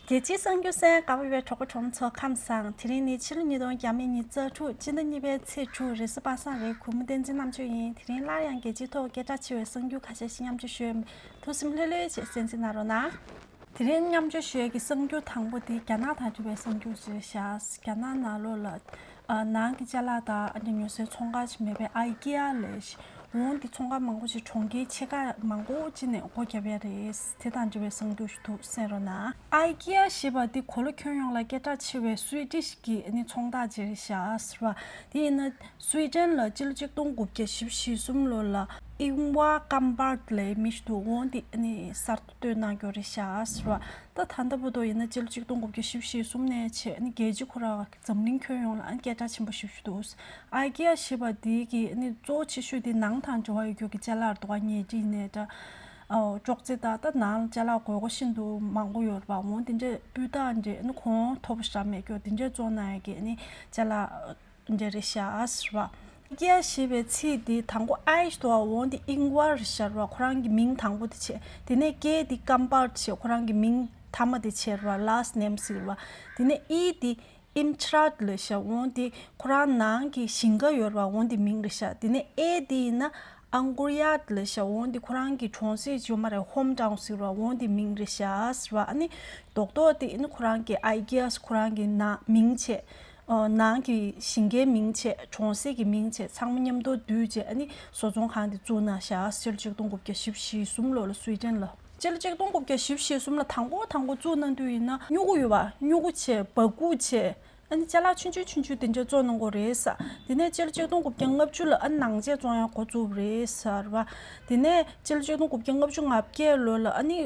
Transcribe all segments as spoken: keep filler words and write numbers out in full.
རྒྱལ་སྤྱིའི་གསར་འགྱུར་གསན་གནང་བའི་གྲོགས་པོ་གྲོགས་མོ་ཚོ་ཁམས་བཟང་། དེ་རིང་ནི་ཕྱི་ལོ་ཉིས་སྟོང་ཉི་ཤུ་རྩ་དྲུག་སྤྱི་ཟླ་གཉིས་པའི་ཚེས་དྲུག་རེས་གཟའ་པ་སངས་རེད། གུས་མོ་བསྟན་འཛིན་རྣམ་དཔྱོད་ཡིན། དེ་རིང་སླར་ཡང་རྒྱལ་སྤྱིའི་ཐོག་སྐད་གྲགས་ཆེ་བའི་གསར་འགྱུར་ཁ་ཤས་ཤིག་མཉམ་སྤྱོད་ཞུ་ཡ་ཡིན། ཐུགས་སེམས་ལྷོད་ལྷོད་བྱས་གསན་གཟིགས་གནང་རོགས་གནང་། དེ་རིང་མཉམ་སྤྱོད་ཞུ་ཡ་གི་གསར་འགྱུར་དང་པོ་དེ་རྒྱ་ནག་དང་འབྲེལ་བའི་གསར་འགྱུར་ཞིག་རེད་ཤག་རྒྱ་ནག་ནང་ལོགས་ལ་ཨ། ནང་གི་ཅ་ལག་དང་ཨ་ནི་ཉོ་སའི་ཚོང་ཁང་ཞིག་མེད་པའི་ཨའི་ཀི་ཡ་ལབ་ཤག་འོ་འདི་ཚོང་ཁང་མང་པོ་ཞིག་གྲོང་ཁྱེར་ཆེ་ཁག་མང་པོ་ཅིག་ནས་སྒོ་བརྒྱབ་ཡ་རེད། དེ་དང་འབྲེལ་བའི་གསར་འགྱུར་ཞིག་འདུག་གསན་རོགས་གནང་། ཨའི་ཀི་ཡ་ཞེས་པ་འདི་གོ་ལ་ཁྱོན་ཡོངས་ལ་སྐད་གྲགས་ཆེ་བའི་སུའི་ཌི་ཤི་གི་ཨ་ནི་ཚོང་རྟགས་ཅིག་རེད་ཤག་ཟེར་བ། དེ་ཡིན་ན་སུའི་ཌེན་ལ་སྤྱི་ལོ་ཆིག་སྟོང་དགུ་བརྒྱ་བཞི་བཅུ་ཞེ་གསུམ་ལོ་ལ་ཨིང་ཝ་ཀམ་པར་ལབ་མི་ཞིག་འདུག་འོ་འདི་ཨ་ནི་གསར་གཏོད་གནང་རྒྱུ་རེད་ཤག་ཟེར་བ། ད་ད་ལྟ་བར་དུ་ཡིན་ན་སྤྱི་ལོ་ཆིག་སྟོང་དགུ་བརྒྱ་བཞི་བཅུ་ཞེ་གསུམ་ནས་བྱས་ཨ་ནི་རྒྱལ་སྤྱི་ཁོ་རང་འཛམ་གླིང་ཁྱོན་ཡོངས་ལ་ཨ་ནི་སྐད་གྲགས་ཆེན་པོ་ཞེ་པོ་ཞིག་འདུག་ཨའི་ཀི་ཡ་ཞེས་པ་འདི་གི་ཨ་ནི་གཙོ་བོ་ཆེ་ཤོས་དེ་ནང་དང་འབྲེལ་བ་ཡོད་རྒྱུ་གི་ཅ་ལག་རེད་འདུག་ག་ཉལ་ཁྲི་ནས་འདྲ། ཨོ་ཅོག་ཙེ་དང་ད་ནང་ལ་ཅ་ལག་དགོས་མཁོ་ཤིན་ཏུ་མང་པོ་ཡོད་རེད་པ། འོ་དེ་འདྲའི་སྤུས་དག་འདྲ་ཨ་ནི་གོང་མཐོ་པོ་ཞེ་དྲག་མེད་རྒྱུ་དེ་འདྲའི་བཙོང་གནང་ཡ་གི་ཨ་ནི་ཅ་ལག་འདྲ་རེད་ཤག་ཟེར་བ། ཀི་ཡ་ཞེས་པའི་ཚིག་འདི་དང་པོ་ཨའི་ཞིག་འདུག་ག་འོ་འདི་ཨིང་ཝ་རེད་ཤག་རེད་པ། ཁོ་རང་གི་མིང་དང་པོ་དེ་བྱས། དེ་ནས་ཀེ་འདི་ཀམ་པར་བྱས། ཁོ་རང་གི་མིང་མཐའ་མ་དེ་བྱས་རེད་པ། ལཱསི་ནེམ་ཟེར་བ། དེ་ནས་ཨི་འདི་ཨིམ་ཆི་རཱད་ལབ་ཤག་འོ་འདི་ཁོ་རང་ནང་གི་ཞིང་ཁ་ཡོད་རེད་པ། འོ་འདི་མིང་རེད་ཤག་དེ་ནས་ཨེ་འདི་ཡིན་ན་ཨང་ཀུར་ཡཱད་ལབ་ཤག་འོ་འདི་ཁོ་རང་གི་གྲོང་གསེབ་ཅིག་ཡོད་མ་རེད། ཧོམ་ཊའུན་ཟེར་བ། འོ་འདི་མིང་རེད་ཤག་ཟེར་བ། ཨ་ནི་རྡོག་རྡོག་དེ་ཨ་ནི་ཁོ་རང་གི་ཨའི་ཀི་ཡ་ཁོ་རང་གི་ནང་མིང་བྱས། ཨོ་ནང་གི་ཞིང་ཁའི་མིང་བྱས། གྲོང་གསེབ་ཀྱི་མིང་བྱས། ཚང་མ་མཉམ་དུ་བསྡུས་བྱས་ཨ་ནི་བཟོ་ཚོང་ཁང་དེ་བཙུགས་གནང་ཤག་སྤྱི་ལོ་ཆིག་སྟོང་དགུ་བརྒྱ་བཞི་བཅུ་ཞེ་གསུམ་ལོ་ལ་སུའི་ཌེན་ལ། སྤྱི་ལོ་ཆིག་སྟོང་དགུ་བརྒྱ་བཞི་བཅུ་ཞེ་གསུམ་ལ་དང་པོ་དང་པོ་བཙུགས་གནང་དུས་ཡིན་ན་སྨྱུ་གུ་ཡོད་པ། སྨྱུ་གུ་བྱས། སྦ་ཁུག་བྱས། ཨ་ནི་ཅ་ལག་ཆུང་ཆུང་ཆུང་ཆུང་དེ་འདྲ་བཙོང་གནང་གི་ཡོད་རེད་ཟེར། དེ་ནས་སྤྱི་ལོ་ཆིག་སྟོང་དགུ་བརྒྱ་ལྔ་བཅུ་ལ་ཨ་ནི་ནང་ཆས་བཙོང་ཡ་འགོ་བཙུགས་པ་རེད་ཟེར་བ། དེ་ནས་སྤྱི་ལོ་ཆིག་སྟོང་དགུ་བརྒྱ་ལྔ་བཅུ་ང་བརྒྱད་ལོ་ལ་ཨ་ནི་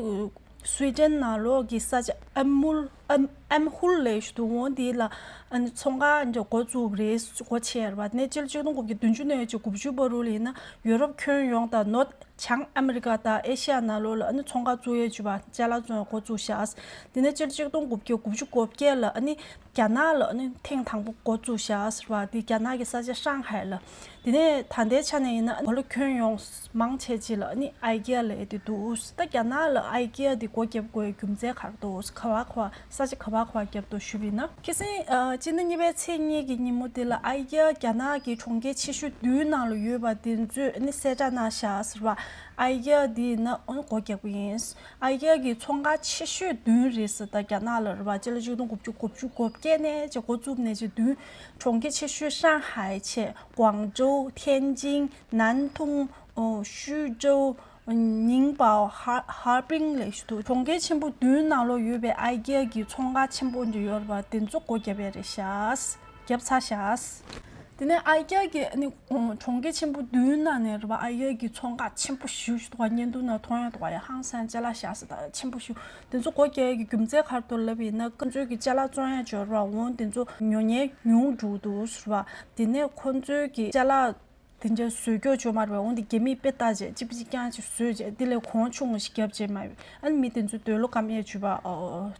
སུའི་ཌེན་ནང་ལོགས་ཀྱི་ས་ཆ་ཨེམ་ཧུལ་ཨེམ་ཨེམ་ཧུལ་ལབ་ཞིག་འདུག་འོ་འདི་ལ་ཨ་ནི་ཚོང་ཁང་འདྲ་འགོ་བཙུགས་པ་རེད། སྒོ་ཕྱེ་ཡ་རེད་པ། དེ་ནས་སྤྱི་ལོ་ཆིག་སྟོང་དགུ་བརྒྱ་བདུན་ཅུ་ནས་བྱས་དགུ་བཅུ་བར་དུ་ལ་ཡིན་ན་ཡུ་རོབ་ཁྱོན་ཡོངས་དང་ནོར་བྱང་ཨ་མི་རི་ཀ་དང་ཨེ་ཤི་ཡ་ནང་ལོགས་ལ་ཨ་ནི་ཚོང་ཁང་བཙུགས་ཡས་བྱས་པ། ཅ་ལག་བཙོང་ཡས་འགོ་བཙུགས་ཤག་དེ་ནས་སྤྱི་ལོ་ཆིག་སྟོང་དགུ་བརྒྱ་དགུ་བཅུ་གོ་བརྒྱད་ལ་ཨ་ནི་རྒྱ་ནག་ལ་ཨ་ནི་ཐེངས་དང་པོ་འགོ་བཙུགས་ཤག་ཟེར་བ། དེ་རྒྱ་ནག་གི་ས་ཆ་ཧྲང་ཧའེ་ལ། དེ་ནས་ད་ལྟའི་ཆ་ནས་ཡིན་ན་གོ་ལ་ཁྱོན་ཡོངས་མང་ཆེ་ཅིག་ལ་ཨ་ནི་ཨའི་ཀི་ཡ་ལབ་ཡས་དེ་འདུག་ད་རྒྱ་ནག་ལ་ཨའི་ཀི་ཡ་དེ་སྒོ་བརྒྱབ་དགོས་ཡའི་རྒྱུ་མཚན་ག་རེ་འདུག་ག་བ་ག་བ་ས་ཆ་ག་བ་ག་བ་བརྒྱབ་འདུག་ཞུས་པ་ཡིན་ན། ཁ་སང་ཨ་སྤྱི་ཟླ་གཉིས་པའི་ཚེས་གཉིས་ཀྱི་ཉིན་མོ་དེ་ལ་ཨའི་ཀི་ཡ་རྒྱ་ནག་གི་གྲོང་ཁྱེར་ཆེ་ཤོས་བདུན་ནང་ལ་ཡོད་པ་དེ་ཚོས་ཨ་ནི་གསལ་བསྒྲགས་གནང་ཤག་ཟེར་བ། ཨའི་ཀི་ཡ་དེ་ཡིན་ན་ཨ་ནི་སྒོ་བརྒྱབ་ཀྱི་ཡིན། ཨའི་ཀི་ཡ་གི་ཚོང་ཁང་ཆེ་ཤོས་བདུན་རེད་ཟེར། ད་རྒྱ་ནག་ལ་རེད་བ། སྤྱི་ལོ་ཆིག་སྟོང་དགུ་བཅུ་དགུ་བཅུ་གོ་བརྒྱད་ནས་བྱས་འགོ་བཙུགས་ནས་བྱས་བདུན། གྲོང་ཁྱེར་ཆེ་ཤོས་ཧྲང་ཧའེ་བྱས། ཀུང་ཀྲོའུ། ཐེན་ཅིན། ནན་ཐུང་། ཨོ། ཤུའུ་ཀྲོའུ། ཉིང་པའོ། ཧར་ཧར་པིང་ལབ་ཞིག་འདུག་གྲོང་ཁྱེར་ཆེན་པོ་བདུན་ནང་ལོགས་ཡོད་པའི་ཨའི་ཀི་ཡ་གི་ཚོང་ཁང་ཆེན་པོ་འདི་ཡོད་རེད་བ། དེ་ཚོ་སྒོ་བརྒྱབ་ཡས་རེད་ཤག་བརྒྱབ་ཚར་ཤག་དེ་ནས་ཨའི་ཀི་ཡ་གི་ཨ་ནི་གྲོང་ཁྱེར་ཆེན་པོ་བདུན་ནང་ནས་རེད་བ། ཨའི་ཀི་ཡ་གི་ཚོང་ཁང་ཆེན་པོ་ཞེ་པོ་ཞིག་འདུག་ག་བརྙན་ཐུང་ནང་མཐོང་ཡ་འདུག་ག་ཡ། ཧང་སང་ཅ་ལག་ཤག་ཟེར། ད་ཆེན་པོ་ཞེ་པོ། དེ་ཚོ་སྒོ་བརྒྱབ་ཡས་ཀྱི་རྒྱུ་མཚན་ག་རེ་འདུག་ལབ་ཡིན་ན་ཁོང་ཚོའི་གི་ཅ་ལག་བཙོང་ཡ་འབྱོར་བ་འོང་། དེ་ཚོ་ཉོ་མཁན་ཉུང་འགྲོ་འདུག་ཟེར་བ། དེ་ནས་ཁོང་ཚོའི་གི་ཅ་ལག་དེ་འདྲ་བཟོ་རྒྱུ་བྱུང་མ་རེད་པས། འོ་འདི་རྒྱ་མིས་དཔེ་ལྟ་བྱས་གཅིག་པ་གཅིག་རྐྱང་ཅིག་བཟོས་བྱས་འདི་ལས་གོང་ཆུང་བ་ཞིག་བརྒྱབ་བྱས་མ་རེད། ཨ་ནི་མི་དེ་ཚོ་འདོད་བློ་སྐམ་ཡས་བྱས་པ་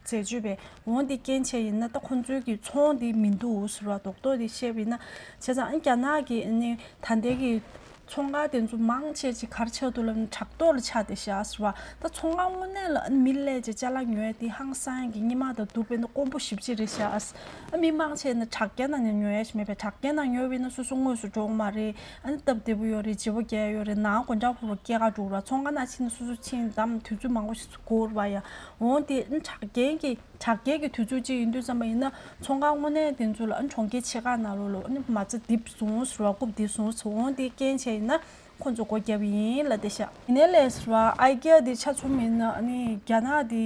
རྫས་བཅོས་པས། འོ་འདི་རྐྱེན་བྱས་ཡིན་ན་ད་ཁོང་ཚོའི་གི་ཚོང་འདི་མི་འདུག་ཟེར་བ་རྡོག་རྡོག་འདི་བཤད་པ་ཡིན་ན། བྱས་ཙང་ཨ་ནི་རྒྱ་ནག་གི་ཨ་ནི་ད་ལྟའི་གི་ཚོང་ཁང་དེ་ཚོ་མང་ཆེ་ཅིག་ག་རེ་ཆགས་འདུག་ལབ་ན་ཕྲག་དོག་ལ་ཆགས་བསྡད་ཤག་ཟེར་བ། ད་ཚོང་ཁང་དངོས་གནས་ལ་ཨ་ནི་མི་སླེབས་བྱས་ཅ་ལག་ཉོ་ཡས་དེ་ཧང་སང་གི་སྔོན་མ་དང་བསྡུར་བས་ན་དཀོན་པོ་ཞེ་པོ་ཅིག་རེད་ཤག་ཨ་མི་མང་ཆེ་ན་དྲ་རྒྱའི་ནང་ནས་ཉོ་ཡ་ཞིག་མེད་པས། དྲ་རྒྱའི་ནང་ཉོས་པ་ཡིན་ན་སོ་སོ་དངོས་སུ་འགྲོ་གི་མ་རེད། ཨ་ནི་སྟབས་བདེ་པོ་ཡོད་རེད། བརྗེ་པོ་རྒྱག་ཡ་ཡོད་རེད། ནང་དགོང་དག་ཕོར་པ་སྐྱེལ་ག་འགྲོ་ར། ཚོང་ཁང་ནང་ཕྱིན་ན་སོ་སོ་ཕྱིན་བདམས་དུས་ཚོད་མང་པོ་ཞིག་འགོར་བ་ཡ། འོ་དེ་ཨ་ནི་དྲ་རྒྱའི་གི་དྲ་རྒྱའི་གི་དུས་ཚོད་ཅིག་ཡིན་དུས་ཙམ་པ་ཡིན་ན་ཚོང་ཁང་དངོས་གནས་དེ་ཚོ་ལ་ཨ་ནི་གྲོང་ཁྱེར་ཆེ་ཁག་ནང་ལོགས་ལ་ཨ་ནི་མ་རྩ་རྡིབ་སོང་ཟེར་བ། རྐུབ་རྡིབ་སོང་ཟེར། འོ་དེ་རྐྱེན་བྱས་ཡིན་ན་ཁོང་ཚོ་སྒོ་བརྒྱབ་ཡིན་ལབ་བསྡད་ཤག་ཡིན་ནའི་ལས་ཟེར་བ། ཨའི་ཀི་ཡ་དེ་ཆ་མཚོན་ཡིན་ན་ཨ་ནི་རྒྱ་ནག་དེ།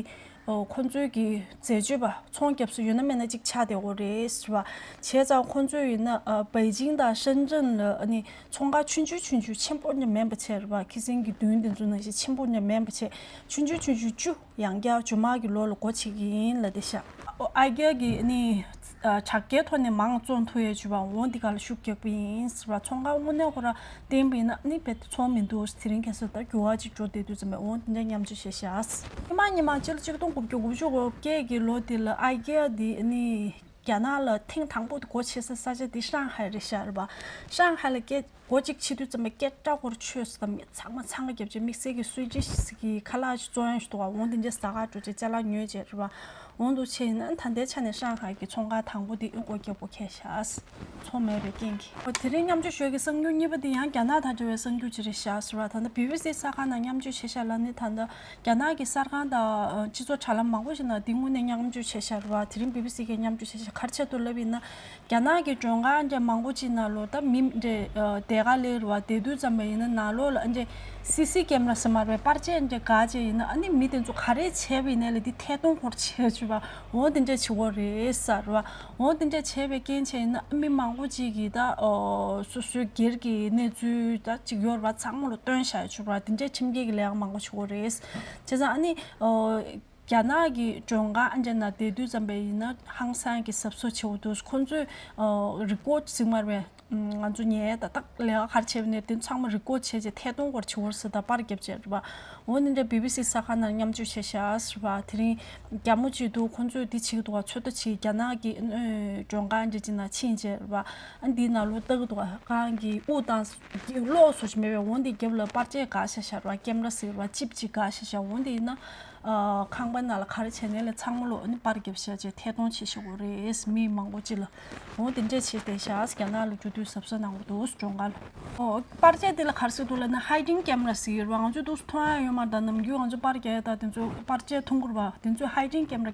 ཨོ། ཁོང་ཚོའི་གི་འཛད་སྤྱོད་པ་ཚོང་རྒྱབ་ས་ཡོད་ན་མེད་ན་གཅིག་ཆགས་བསྡད་ཡོད་རེད་ཟེར་བ། བྱས་ཙང་ཁོང་ཚོས་ཡིན་ན་ཨ་པེ་ཅིང་དང་ཧྲེན་ཀྲེན་ལ་ཨ་ནི་ཚོང་ཁང་ཆུང་ཆུང་ཆུང་ཆུང་ཆེན་པོ་འདྲ་མིན་པ་བྱས་རེད་བ། ཁ་སང་གི་བདུན་དེ་ཚོ་ནང་བཞིན་ཆེན་པོ་འདྲ་མིན་པ་བྱས། ཆུང་ཆུང་ཆུང་ཆུང་བཅུ་ཡང་བསྐྱར་ཇོ་མ་གི་ལོ་ལ་སྒོ་ཕྱེ་གི་ཡིན་ལབ་བསྡད་ཤག་ཨོ། ཨའི་ཀི་ཡ་གི་ཨ་ནི་ཨ་དྲ་རྒྱའི་ཐོག་ནས་མང་བཙོང་ཐུབ་ཡས་བྱས་པ་འོ་འདི་ག་ལ་ཤུགས་རྒྱག་གི་ཡིན་ཟེར་བ། ཚོང་ཁང་དངོས་གནས་ཁོ་རང་བསྟན་པ་ཡིན་ན་ཨ་ནི་རྦད་དེ་ཚོང་མི་འདུག་དེ་རིང་ཁ་སང་ད་འགྱུར་བ་ཅིག་འགྲོ་བསྡད་དུས་ཙམ་པས་འོ་འདི་འདྲ་མཉམ་སྤྱོད་བྱས་ཤག་སྔོན་མ་སྔོན་མ་སྤྱི་ལོ་ཆིག་སྟོང་དགུ་བརྒྱ་དགུ་བཅུ་གོ་བརྒྱད་ཀྱི་ལོ་དེ་ལ་ཨའི་ཀི་ཡ་འདི་ཨ་ནི་རྒྱ་ནག་ལ་ཐེངས་དང་པོ་དེ་སྒོ་ཕྱེ་ས་ས་ཆ་དེ་ཧྲང་ཧའེ་རེད་ཤག་རེད་པ། ཧྲང་ཧའེ་ལ་སྐད་སྒོ་གཅིག་ཕྱེ་དུས་ཙམ་པ་སྐད་སྒྲ་ཁོ་རང་ཆོས་སུ་དང་མི་ཚང་མ་འཚང་ཁ་བརྒྱབ་བྱས་དམིགས་བསལ་གྱི་སུའི་ཌི་ཤི་གི་ཁ་ལག་ཅིག་བཙོང་ཡ་ཞིག་འདུག་ག་འོ་འདི་འདྲ་ཟ་ག་འགྲོ་བྱས་ཅ་ལག་ཉོས་བྱས་རེད་པ། འོང་འདུག་བྱས་ཡིན་ན་ད་ལྟའི་ཆ་ནས་ཧྲང་ཧའེ་གི་ཚོང་ཁང་དང་པོ་དེ་སྒོ་བརྒྱབ་དགོས་ཁེལ་ཤག་ཚོང་མེད་པའི་རྐྱེན་གྱིས། འོ་དེ་རིང་མཉམ་སྤྱོད་ཞུ་ཡས་ཀྱི་གསར་འགྱུར་གཉིས་པ་དེ་ཡང་རྒྱ་ནག་དང་འབྲེལ་བའི་གསར་འགྱུར་ཅིག་རེད་ཤག་ཟེར་བ། ད་ལྟ་བི་བི་སི་གསར་ཁང་ནང་མཉམ་སྤྱོད་བྱས་ཤག་ལ་ནི་ད་ལྟ་རྒྱ་ནག་གི་གསར་ཁང་དང་སྤྱི་ཚོགས་དྲ་ལམ་མང་པོ་ཞིག་ནང་དེ་དངོས་གནས་མཉམ་སྤྱོད་བྱས་ཤག་རེད་བ། དེ་རིང་བི་བི་སི་གིས་མཉམ་སྤྱོད་བྱས་ཤག་ག་རེ་བྱས་འདུག་ལབ་ཡིན་ན། རྒྱ་ནག་གི་མགྲོན་ཁང་འདྲ་མང་པོ་ཅིག་ནང་ལོགས་ད་མི་འདྲ་བསྡད་ག་ལེར་བ་བསྡད་དུས་ཙམ་པ་ཡིན་ན་ནང་ལོགས་ལ་འདྲ་སི་སི་ཀེམ་ར་ཟེར་མ་རེད་པར་ཆས་འདྲ་འགག་བྱས་ཡིན་ན་ཨ་ནི་མི་དེ་ཚོ་ག་རེ་བྱས་པ་ཡིན་ནའི་ལ་འདི་ཐད་གཏོང་སྐོར་བྱས་བྱུས་པ་འོ་དེ་འདྲ་བྱེད་དགོས་རེད་ཟེར་བ། འོ་དེ་འདྲ་བྱས་པའི་རྐྱེན་བྱས་ཡིན་ན་མི་མང་པོ་ཅིག་གིས་ད་སོ་སོའི་སྒེར་གྱི་གནས་ཚུལ་ད་ཅིག་ཡོད་རེད་བ་ཚང་མ་ལ་སྟོན་བཞག་བྱུས་པ་དེ་འདྲ་ཁྲིམས་འགལ་གྱི་ལས་ཀ་མང་པོ་བྱེད་དགོས་རེད། བྱས་ཙང་ཨ་ནི། རྒྱ་ནག་གི་མགྲོན་ཁང་ཨ་འདྲ་ན་བསྡད་དུས་ཙམ་པ་ཡིན་ན་ཧང་སང་གི་གཟབ་གཟབ་བྱེད་དགོས་འདུག་ཁོང་ཚོས་རི་ཀོ་ཌི་ཟེར་མ་རེད། ང་ཚོ་ཉལ་ད་ལྟ་ལས་ཀ་ག་རེ་བྱས་པ་ནས་དེ་ཚང་མ་རི་ཀོ་ཌི་བྱས་རྗེས་ཐད་གཏོང་སྐོར་བྱེད་དགོས་ཟེར་ད་པར་བརྒྱབ་བྱས་རེད་པ། འོ་ནི་འདྲ་བི་བི་སི་གསར་ཁང་ནང་མཉམ་སྤྱོད་བྱས་ཤག་ཟེར་བ། དེ་རིང་རྒྱ་མོ་ཅིག་འདུག་ཁོང་ཚོས་འདི་བྱེད་ཀྱི་འདུག་ག་ཚོད་ལྟ་བྱེད། རྒྱ་ནག་གི་མགྲོན་ཁང་འདྲ་ཅིག་ནང་ཕྱིན་བྱས་རེད་པ། ཨ་འདིའི་ནང་ལོགས་ལྟ་གི་འདུག་ག་ཁང་གི་དབུ་དང་གློག་སོགས་ཤིག་མེད་པས་འོ་འདི་རྒྱབ་ལ་པར་ཆས་འགག་ཤག་ཤག་རེད་པ། ཀེམ་ར་ཟེར་བ་ཅིབ་ཅིག་འགག་ཤག་ཤག་འོ་འདི་ཡིན་ན། ཁང་པ་ནང་ལ་ག་རེ་བྱས་ནའི་ལ་ཚང་མ་ལོ་ཨ་ནི་པར་རྒྱབ་བཞག་བྱས་ཐད་གཏོང་བྱེད་ཤོག་རེད། མི་མང་པོ་ཅིག་ལ་འོ་དེ་འདྲས་བྱས་བསྡད་ཤག་རྒྱ་ནག་ལ་རྒྱུ་དུས་གཟབ་གཟབ་གནང་དགོས་འདུག་མགྲོན་ཁང་ལ། ཨོ་པར་ཆས་དེ་ལ་ག་རེ་ཟེར་འདུག་ལབ་ན་ཧའི་ཌིང་ཀེམ་ར་ཟེར་གྱི་རེད་བ། ང་ཚོས་འདུག་མཐོང་ཡ་ཡོད་མ་རེད། ད་ནམ་རྒྱུན་ང་ཚོ་པར་རྒྱག་ཡ་ད་དེ་ཚོ་པར་ཆས་མཐོང་གི་རེད་བ། དེ་ཚོས་ཧའི་ཌིང་ཀེམ་ར་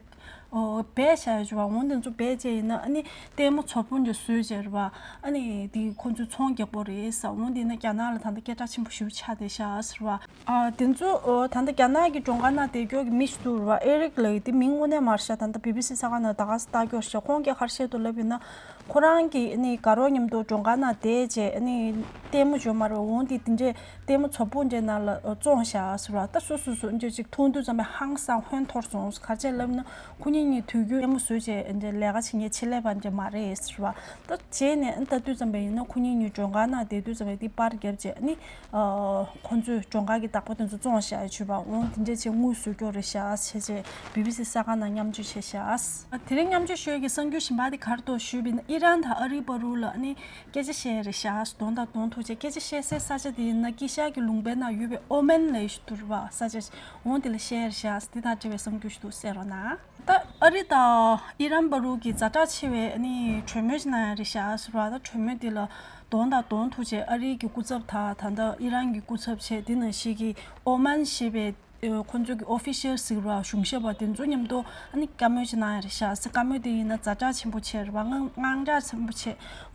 ཨོ་སྦས་བཞག་ཡོད་རེད་བ། འོ་དེ་ཚོ་སྦས་བྱས་ཡིན་ན་ཨ་ནི་ལྟད་མོ་ཚོ་ཕོན་ཅིག་བཟོས་བྱས་རེད་བ། ཨ་ནི་དེ་ཁོ་ཚོས་ཚོང་རྒྱག་པོ་རེད་ཟེར། འོ་དེ་ཡིན་ན་རྒྱ་ནག་ལ་ད་ལྟ་སྐད་གྲགས་ཆེན་པོ་ཞེ་པོ་ཆགས་བསྡད་ཤག་ཟེར་བ། ཨ་དེ་ཚོ་ཨོ་ད་ལྟ་རྒྱ་ནག་གི་མགྲོན་ཁང་ནང་བསྡད་རྒྱུ་གི་མི་ཞིག་འདུག་ར། ཨེ་རིག་ལབ་ཡི་དེ་མིང་དངོས་གནས་མ་རེད་ཤག་ད་ལྟ་བི་བི་སི་གསར་ཁང་ནང་ད་ག་སེ་ལྟ་རྒྱུ་རེད་ཤག་ཁོང་གིས་ག་རེ་བཤད་འདུག་ལབ་ཡིན་ན། ཁོ་རང་གི་ནི་དགའ་རོགས་མཉམ་དུ་མགྲོན་ཁང་ནང་བསྡད་བྱས་ནི་ལྟད་མོ་བྱོས་མ་རེད། འོང་དེ་དེ་འདྲས་ལྟད་མོ་ཚོ་ཕོན་འདྲས་ནང་ལ་བཙོང་བཞག་ཟེར་བ། ད་སོ་སོ་སོ་འདྲས་ཅིག་མཐོང་དུས་ཙམ་པའི་ཧང་སང་ཧོན་འཐོར་སོང་། ག་རེ་བྱས་ལབ་ན་ཁོ་གཉིས་གཉིས་དུས་རྒྱུན་ལྟད་མོ་བཟོས་བྱས་འདྲས་ལས་ཀ་བྱེད་མཁན་ཆེད་ལས་པ་འདྲས་མ་རེད་ཟེར་བ། ད་བྱས་ནས་ལྟ་དུས་ཙམ་པ་ཡིན་ན་ཁོ་གཉིས་གཉིས་མགྲོན་ཁང་ནང་བསྡད་དུས་ཙམ་པ་དེ་པར་བརྒྱབ་བྱས་ནི། ཁོང་ཚོས་མགྲོན་ཁང་གི་བདག་པོ་དེ་ཚོ་བཙོང་བཞག་ཡོད་ཅུ་བ་འོང་དེ་འདྲས་བྱས་དངུལ་བཟོ་རྒྱུ་རེད་ཤག་བྱས་བྱས་བི་བི་སི་གསར་ཁང་ནང་མཉམ་སྤྱོད་བྱས་ཤག་དེ་རིང་མཉམ་སྤྱོད་ཞུ་ཡས་ཀྱི་གསར་འགྱུར་གཞན་པ་དེ་ག་རེ་འདུག་ཞུས་པ་ཡིན་ན་ཨི་རན་དང་ཨ་རིའི་བར་རུ་ལ་ནི་སྐད་ཆ་བཤད་ཡས་རེད་ཤག་གདོང་དང་གདོང་ཐུག་བྱས་སྐད་ཆ་བཤད་སའི་ས་ཆ་དེ་ཡིན་ན་དཀྱིལ་ཤར་གྱི་ལུང་པའི་ནང་ཡོད་པའི་ཨོ་མན་ལབ་ཡས་ཞིག་འདུག་རེད་བ། ས་ཆ་ཞིག་འོང་དེ་ལ་བཤད་ཡས་རེད་ཤག་དེ་དང་འབྲེལ་བའི་གསར་འགྱུར་ཞིག་འདུག་གསན་རོགས་གནང་། ད་ཨ་རི་དང་ཨི་རན་བར་རུ་གི་ཛ་དྲག་ཆེ་བའི་ནི་གྲོས་མོལ་ཞིག་གནང་ཡ་རེད་ཤག་ཟེར་བ། ད་གྲོས་མོལ་འདི་ལ་གདོང་དང་གདོང་ཐུག་བྱས་ཨ་རིའི་གི་སྐུ་ཚབ་དང་ད་ལྟ་ཨི་རན་གྱི་སྐུ་ཚབ་བྱས་འདི་ནང་བཞིན་གྱི་ཨོ་མན་ཞེས་པའི་ཁོ་ཚོ་གི་ཨོ་ཕི་ཤལ་ཟེར་བ་གཞུང་ཞབས་པ་དེ་ཚོ་མཉམ་དུ་ཨ་ནི་བཀའ་མོལ་ཞིག་གནང་ཡ་རེད་ཤག་ཟེར། བཀའ་མོལ་དེ་ཡིན་ན་ཛ་དྲག་ཆེན་པོ་བྱས་རེད་བ། དངངས་དངངས་སྐྲག་ཆེན་པོ་བྱས་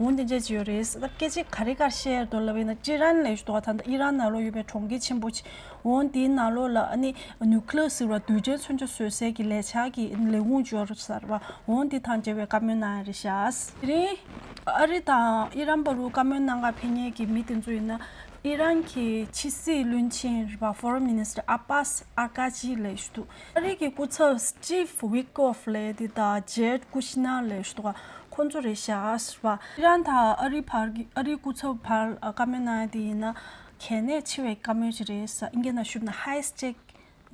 འོང་དེ་འདྲས་ཅིག་ཡོད་རེད་ཟེར། ད་སྐད་ཆ་ག་རེ་ག་རེ་བཤད་ཡ་རེད་འདུག་ལབ་ཡིན་ན་ཅི་རན་ལབ་ཡ་ཞིག་འདུག་བ། ད་ལྟ་ཨི་རན་ནང་ལོགས་ཡོད་པའི་གྲོང་ཁྱེར་ཆེན་པོ་ཅིག་འོང་དེའི་ནང་ལོགས་ལ་ཨ་ནི་ནིའུ་ཀི་ལི་ཡར་ཟེར་བ་རྡུལ་ཕྲན་མཚོན་ཆ་བཟོ་སའི་གི་ལས་འཆར་གྱི་ལས་ཁུངས་འབྱོར་ཟེར་བ་འོང་དེ་དང་འབྲེལ་བའི་བཀའ་མོལ་གནང་ཡ་རེད་ཤག་དེ་རིང་ཨ་རི་དང་ཨི་རན་བར་རུ་བཀའ་མོལ་གནང་ག་ཕེབས་མཁན་གྱི་མི་དེ་ཚོ་ཡིན་ན་ཨི་རན་གྱི་ཕྱི་སྲིད་བློན་ཆེན་རེད་པ། Foreign Minister Abbas Araghchi ལབ་ཞིག་འདུག་ཨ་རི་གི་སྐུ་ཚབ་Steve Witkoff ལབ་དེ་དང་Jared Kushner ལབ་ཞིག་འདུག་ཁོང་ཚོ་རེད་ཤག་ཟེར་བ། ཨི་རན་དང་ཨ་རི་བར་གྱི་ཨ་རིའི་སྐུ་ཚབ་བར་བཀའ་མོལ་གནང་ཡ་དེ་ཡིན་ན་གལ་གནད་ཆེ་བའི་བཀའ་མོལ་ཅིག་རེད་ཟེར། ཨིན་སྐད་ནང་ཞུས་ན་highest stake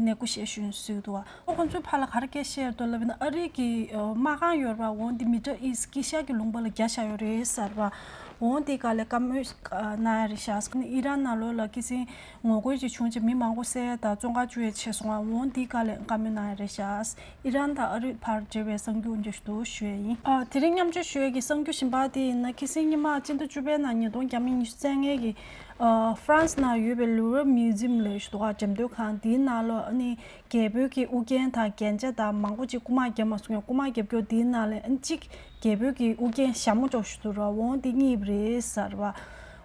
negotiation ཟེར་གྱི་འདུག་བ། ཁོང་ཚོའི་བར་ལ་ག་རེ་སྐད་བཤད་ཡོད་འདུག་ལབ་ན་ཨ་རི་གི་དམག་ཁང་ཡོད་རེད་བ། འོང་དེ་Middle East དཀྱིལ་ཤར་གྱི་ལུང་པ་ལ་རྒྱག་བཞག་ཡོད་རེད་ཟེར་བ། འོང་དེ་ག་ལས་བཀའ་མོལ་གནང་ཡ་རེད་ཤག་ཨི་རན་ནང་ལོགས་ལ་ཁ་སང་ངོ་རྒོལ་ཅིག་བྱུང་བྱས་མི་མང་པོ་བསད་དང་བཙོན་ཁང་བཅུག་ཡ་བྱས་སོང་བ། འོང་དེ་ག་ལས་བཀའ་མོལ་གནང་ཡ་རེད་ཤག་ཨི་རན་དང་ཨ་རི་བར་འབྲེལ་བའི་གསར་འགྱུར་འདི་ཞུ་ཞུ་ཡ་ཡིན། ཨ་དེ་རིང་མཉམ་སྤྱོད་ཞུ་ཡ་གི་གསར་འགྱུར་གཞན་པ་དེ་ཡིན་ན་ཁ་སང་ཉི་མ་སྤྱི་ཟླ་བཅུ་པའི་ནང་ཉིས་སྟོང་ཉི་ཤུ་རྩ་ལྔའི་གི་ཨ་ཧྥ་རན་སི་ནང་ཡོད་པའི་Louvre Museum ལབ་ཞིག་འདུག་ག་འགྲེམས་སྟོན་ཁང་དེའི་ནང་ལ་ཨ་ནི་རྒྱལ་པོའི་གི་དབུ་རྒྱན་དང་རྒྱན་ཆ་དང་མང་པོ་ཅིག་རྐུ་མ་བརྒྱབ་མ་སོང་ཡང་རྐུ་མ་བརྒྱབ་རྒྱུ་དེའི་ནང་ལ་ཨ་ནི་གཅིག་རྒྱལ་པོའི་གི་དབུ་རྒྱན་ཞྭ་མོ་ཅོག་ཞིག་འདུག་ར། འོང་དེ་རྙེད་པ་རེད་ཟེར་བ།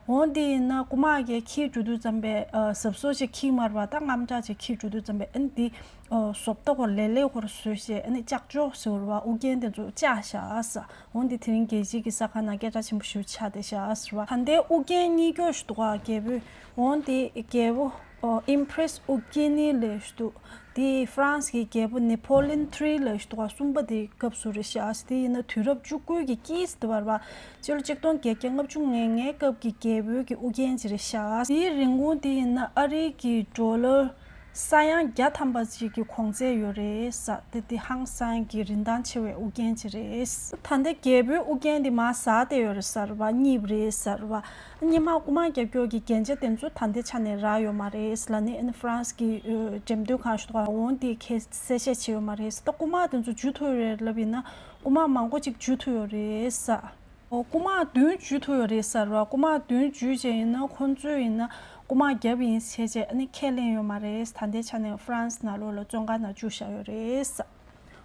འོང་དེ་ཡིན་ན་རྐུ་མ་གིས་འཁྱེར་འགྲོ་དུས་ཙམ་པའི་ཨ་གཟབ་གཟབ་ཅིག་འཁྱེར་མ་རེད་བ། ད་དངངས་སྐྲག་ཅིག་འཁྱེར་འགྲོ་དུས་ཙམ་པའི་ཨ་ནི་དེ་ཨ་བཟོ་ལྟ་སྐོར་ལེ་ལེ་སྐོར་བཟོས་བྱས་ཨ་ནི་ལྕགས་ཀྱོག་ཟེར་བ་དབུ་རྒྱན་དེ་ཚོ་བཅག་བཞག་ཟེར། འོང་དེ་དེ་རིང་རྒྱལ་སྤྱིའི་གི་གསར་ཁང་ནང་སྐད་གྲགས་ཆེན་པོ་ཞིག་ཆགས་བསྡད་ཤག་ཟེར་བ། ད་ལྟའི་དབུ་རྒྱན་རྙེད་ཀྱོག་ཞིག་འདུག་ག་རྒྱལ་པོའི། འོང་དེ་རྒྱལ་པོ་ཨོ་Empress Eugenie ལབ་ཞིག་འདུག་དེ་ཧྥ་རན་སི་གི་རྒྱལ་པོ་Napoleon three ལབ་ཞིག་འདུག་ག་གསུམ་པ་དེའི་སྐབས་སུ་རེད་ཤག་དེ་ཡིན་ན་དུས་རབས་བཅུ་དགུ་གི་དཀྱིལ་དུ་བར་བ། སྤྱི་ལོ་ཆིག་སྟོང་བརྒྱད་བརྒྱ་ལྔ་བཅུ་ང་ལྔའི་སྐབས་ཀྱི་རྒྱལ་པོའི་གི་དབུ་རྒྱན་ཅིག་རེད་ཤག་དེའི་རིན་གོང་དེ་ཡིན་ན་ཨ་རིའི་གི་ཌོ་ལར་ ས་ཡ་བརྒྱ་ཐམ་པ་ཅིག་གི་གོང་ཚད་ཡོད་རེད་ཟེར། དེ་དེ་ཧང་སང་གི་རིན་ཐང་ཆེ་བའི་ཨུ་རྒྱན་ཅིག་རེད། ད་ལྟ་རྒྱལ་པོའི་ཨུ་རྒྱན་དེ་མར་ཟག་བསྡད་ཡོད་རེད་ཟེར་བ། རྙེད་པ་རེད་ཟེར་བ། སྔོན་མ་རྐུ་མ་རྒྱག་རྒྱུ་གི་རྒྱན་ཆ་དེ་ཚོ་ད་ལྟའི་ཆ་ནས་རག་ཡོད་མ་རེད་ལབ་ནས། ཨ་ནི་ཧྥ་རན་སི་གི་འགྲེམས་སྟོན་ཁང་ཞིག་ཏུ་འོང་དེ་ཁས་གསལ་བཤད་བྱས་ཡོད་མ་རེད། ད་རྐུ་མ་དེ་ཚོ་འཇུ་ཐུབ་རེད་ལབ་ཡིན་ན། རྐུ་མ་མང་པོ་ཅིག་འཇུ་ཐུབ་ཡོད་རེད་ཟེར། ཨོ། རྐུ་མ་བདུན་འཇུ་ཐུབ་ཡོད་རེད་ཟེར་བ། རྐུ་མ་བདུན་འཇུས་བྱས་ཡིན་ན་ཁོང་ཚོས་ཡིན་ན་རྐུ་མ་བརྒྱབ་ཡིན་བྱས་བྱས་ཨ་ནི་ཁས་ལེན་ཡོད་མ་རེད། ད་ལྟའི་ཆ་ནས་ཧྥ་རན་སི་ནང་ལོགས་ལ་བཙོན་ཁང་ནང་བཅུག་བཞག་ཡོད་རེད་ཟེར།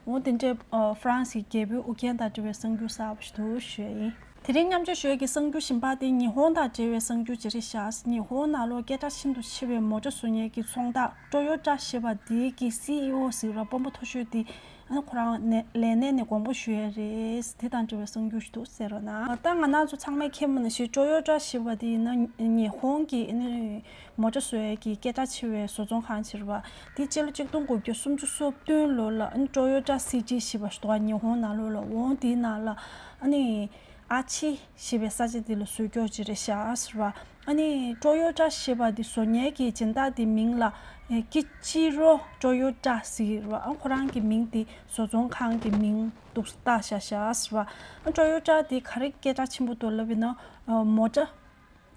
འོ་དེ་འདྲའི་ཨ་ཧྥ་རན་སི་གི་རྒྱལ་པོའི་ཨུ་རྒྱན་དང་འབྲེལ་བའི་གསར་འགྱུར་གསར་པ་ཞིག་འདུག་ཞུ་ཡ་ཡིན། དེ་རིང་མཉམ་སྤྱོད་ཞུ་ཡ་གི་གསར་འགྱུར་གཞན་པ་དེ་ཉི་ཧོང་དང་འབྲེལ་བའི་གསར་འགྱུར་ཅིག་རེད་ཤག་ཉི་ཧོང་ནང་ལོགས་སྐད་གྲགས་ཤིན་ཏུ་ཆེ་བའི་མོ་ཊ་བཟོ་མཁན་གྱི་ཚོང་བདག་ཀྲོ་ཡོ་ཊ་ཞེས་པ་དེ་གི་སི་ཨི་ཨོ་ཟེར་བ་དཔོན་པོ་མཐོ་ཤོས་དེ། ཨ་ནི་ཁོ་རང་ནས་ལས་གནས་ནས་དགོངས་པ་ཞུ་ཡ་རེད། དེ་དང་འབྲེལ་བའི་གསར་འགྱུར་ཞིག་འདུག་ཟེར་རོགས་གནང་། ད་ང་རང་ཚོ་ཚང་མས་མཁྱེན་པ་ནང་བཞིན་ཀྲོ་ཡོ་ཊ་ཞེས་པ་དེ་ཡིན་ན་ཉི་ཧོང་གི་ཨ་ནི་མོ་ཊ་བཟོ་ཡས་ཀྱི་སྐད་གྲགས་ཆེ་བའི་བཟོ་ཚོང་ཁང་ཅིག་རེད་བ། དེ་སྤྱི་ལོ་གཅིག་སྟོང་དགུ་བརྒྱ་སུམ་ཅུ་སོ་བདུན་ལོ་ལ་ཨ་ནི་ཀྲོ་ཡོ་ཊ་སི་ཊི་ཞེས་པ་ཞིག་འདུག་བ། ཉི་ཧོང་ནང་ལོགས་ལ། འོང་དེའི་ནང་ལ་ཨ་ནི་ཨ་ཆི་ཞེས་པའི་ས་ཆ་དེ་ལ་བཟོས་ཀྱོག་ཅིག་རེད་ཤག་ཟེར་བ། ཨ་ནི་ཀྲོ་ཡོ་ཊ་ཞེས་པ་འདི་བཟོ་མཁན་གྱི་སྦྱིན་བདག་དེ་མིང་ལ་ཀི་ཅི་རོ་ཀྲོ་ཡོ་ཊ་ཟེར་གྱི་རེད་བ། ཨ་ཁོ་རང་གི་མིང་དེ་བཟོ་ཚོང་ཁང་གི་མིང་འདུག་བཏགས་བཞག་ཤག་ཟེར་བ། ཨ་ཀྲོ་ཡོ་ཊ་དེ་ག་རེ་སྐད་གྲགས་ཆེན་པོ་འདུག་ལབ་ཡིན་ན། མོ་ཊ་